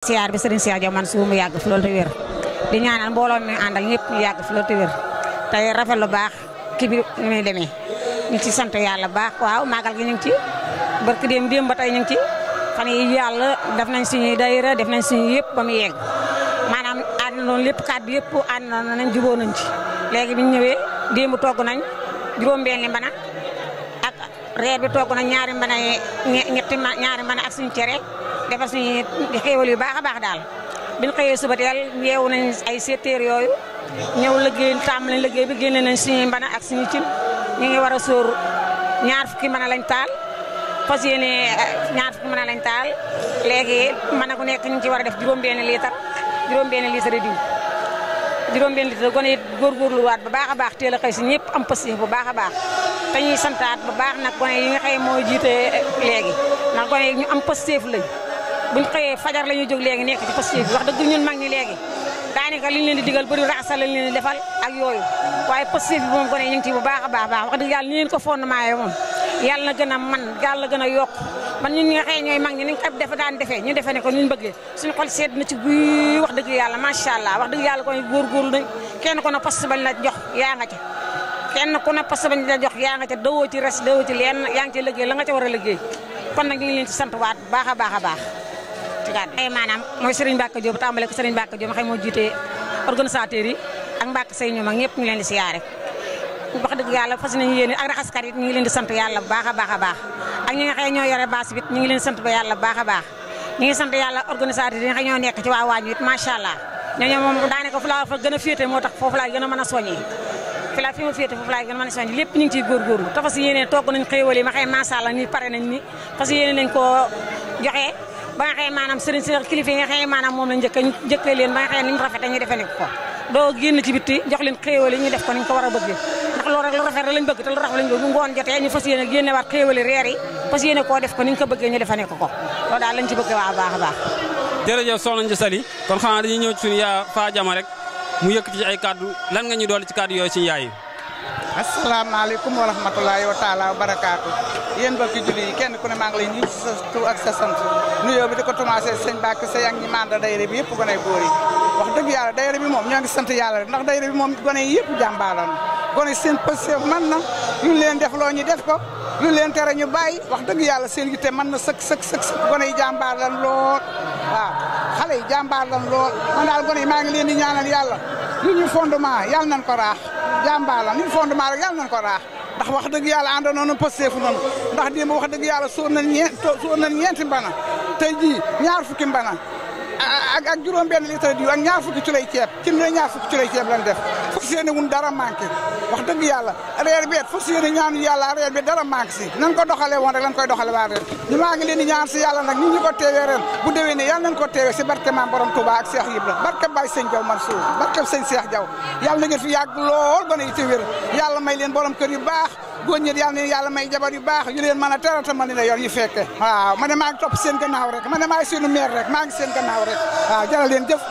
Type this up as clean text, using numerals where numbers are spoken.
siyaar bi Serigne Cheikh Diaw Mansour mu yàgg fi loolu te wér di ñaanal mbooloo mi àndal ñëpp ñu yàgg fi loolu te wér tey rafet lu baax kii bi ni muy demee ñu ci sant yàlla baax waaw màggal gi ñu ngi ci barki démb ba tey ñu ngi ci fan yi yàlla def nañ suñuy daayira def nañ suñu yëpp ba mu yegg maanaam ànd noonu lépp kàddu yëpp ànd nañ jubóo nañ ci léegi bi ñu ñëwee démb togg nañ juróom-benni mbana ak reer bi togg nañ ñaari mbana ak suñu cere defar suñu xéewal yu baax a baax daal biñ xëyee suba teel yeewu nañ ay seeteer yooyu ñëw liggéey tàmm lañ liggéey bi génne nañ suñuy mbana ak suñu cin ñu ngi war a sóor 20 mbana lañ taal fas yéene 20 mbana lañ taal léegi mbana ku nekk ñu ngi ci war a def juróom-benn litre diw juróom-benn litre gone it góorgóorlu waat bu baax a baax teel a xëy si ñëpp am passif bu baax a baax te ñuy santaat bu baax nag gone yi nga xëy mooy jiite léegi ndax gone yi ñu am passif lañ buñ xëyee fajar la ñuy jóg léegi nekk ci passif bi wax dëgg ñun mag ñi léegi daanaka liñ leen di digal bëri raxasal lañ leen di defal ak yooyu waaye passif bi moom gone yi ñu ngi ci bu baax a baax wax dëgg yàlla ni ngeen ko fondement yi moom yàlla na gën a man yàlla gën a yokk man ñun ñi nga xëy ñooy mag ñi ni nga defe daan defee ñu defee ne ko ñu bëggee suñu xol sedd na ci guy wax dëgg yàlla macha allah wax dëgg yàlla koy góorgóorlu nañ kenn ku ne poste bañ la jox yaa nga ca kenn ku ne poste bañ la jox yaa nga ca dawoo ci res dawoo ci leen yaa ngi ci liggéey la nga ca war a liggéey kon nag ñu ngi leen ci sant waat bu baax a baax a baax ci gàtt ay maanaam mooy Serigne Mbacke Diop tàmbale ko Serigne Mbacke Diop ma xëy moo jiite organisateurs yi ak Mbacke Sey ñoom ak ñëpp ñu leen di siyaare wax dëgg yàlla fas nañu yéene ak raxaskat yi ñu ngi leen di sant yàlla bu baax a baax a baax ak ñi nga xëy ñoo yore baas bi ñu ngi leen sant ba yàlla bu baax a baax ñu ngi sant yàlla organisateurs yi nga xëy ñoo nekk ci waa waañ it macha allah ñooñu moom daanaka fu laa fa gën a féete moo tax foofu laay gën a mën a soññee fi ma féete foofu laay gën a mën a soññee lépp ñu ngi ciy góorgóorlu te fas yéene togg nañ xéewal yi ma xëy macha allah ni pare nañ ni fas yéene nañ koo joxe ba nga xëy maanaam sëriñ si kilifa yi nga xëy maanaam moom lañ njëkkee leen ba nga xëy ni mu rafet ñu defee ne ko doo génn ci bitti jox leen xéewal yi ñu def ko ni ñu ko war a bëggee ndax loolu rek lu rafet lañ bëgg te lu rafet lañ bëgg bu ngoon jotee ñu fas yéene génne waat xéewali reer yi fas yéene koo def ko ni ñu ko bëggee ñu defee ne ko loolu daal lañ ci bëggee waa baax a baax jërëjëf soxna Ndeye Saly kon xanaa dañuy ñëw ci suñu yaa Faa Jama rek mu yëkkati ci ay kàddu lan nga ñu dool ci kàddu yooyu ci yaay yi asalaamaaleykum wa rahmatulahi wa taala wa barakaatu yéen mbokki julli yi kenn ku ne maa ngi lay nuyu ci sa tur ak sa sant nuyoo bi di ko commencé sëñ Mbacke Seye ak ñi manda dayre bi yëpp gone góor yi wax dëgg yàlla dayre bi moom ñoo ngi sant yàlla rek ndax dayre bi moom gone yi yëpp jàmbaalan gone seen pësef man na ñu leen def loo ñu def ko ñu leen tere ñu bàyyi wax dëgg yàlla seen yitte mën na sëkk gone yi jàmbaar lan lool waaw xale yi jàmbaar lan lool man daal gone yi maa ngi leen di ñaanal yàlla li ñu fondement yàlla nañ ko raax jàmbaar lan li ñu fondement rek yàlla nañ ko raax ndax wax dëgg yàlla àndoon nañu pësteefu noonu ndax démb wax dëgg yàlla sóor nañ ñeenti mbana tey jii 20 mbana ak juróom-benn litre diw ak 20 culey ceeb ci ne 20 culey ceeb lañ def fas yéene wun dara manqué wax dëgg yàlla reer bi fas yéene ñaanu yàlla reer bi dara manqué si nan ko doxalee woon rek lañ koy doxale waa ren ñu maa ngi leen di ñaan si yàlla nag ñu ko teewee ren bu déwee ne yàlla nañ ko teewee si barke maam borom Touba ak Cheikh Ibra barke Baye Sëñ Diaw Mansour barke Sëñ Cheikh Diaw yàlla na ngeen fi yàgg lool gone yi te wér yàlla may leen borom kër yu baax góor ñi yàlla may jabar yu baax yu leen mën a terata mën leen yor ñu fekke waaw ma ne maa ngi topp seen gannaaw rek ma ne maa ngi seenu meer rek maa ngi seen gannaaw rek waaw jërë leen jëf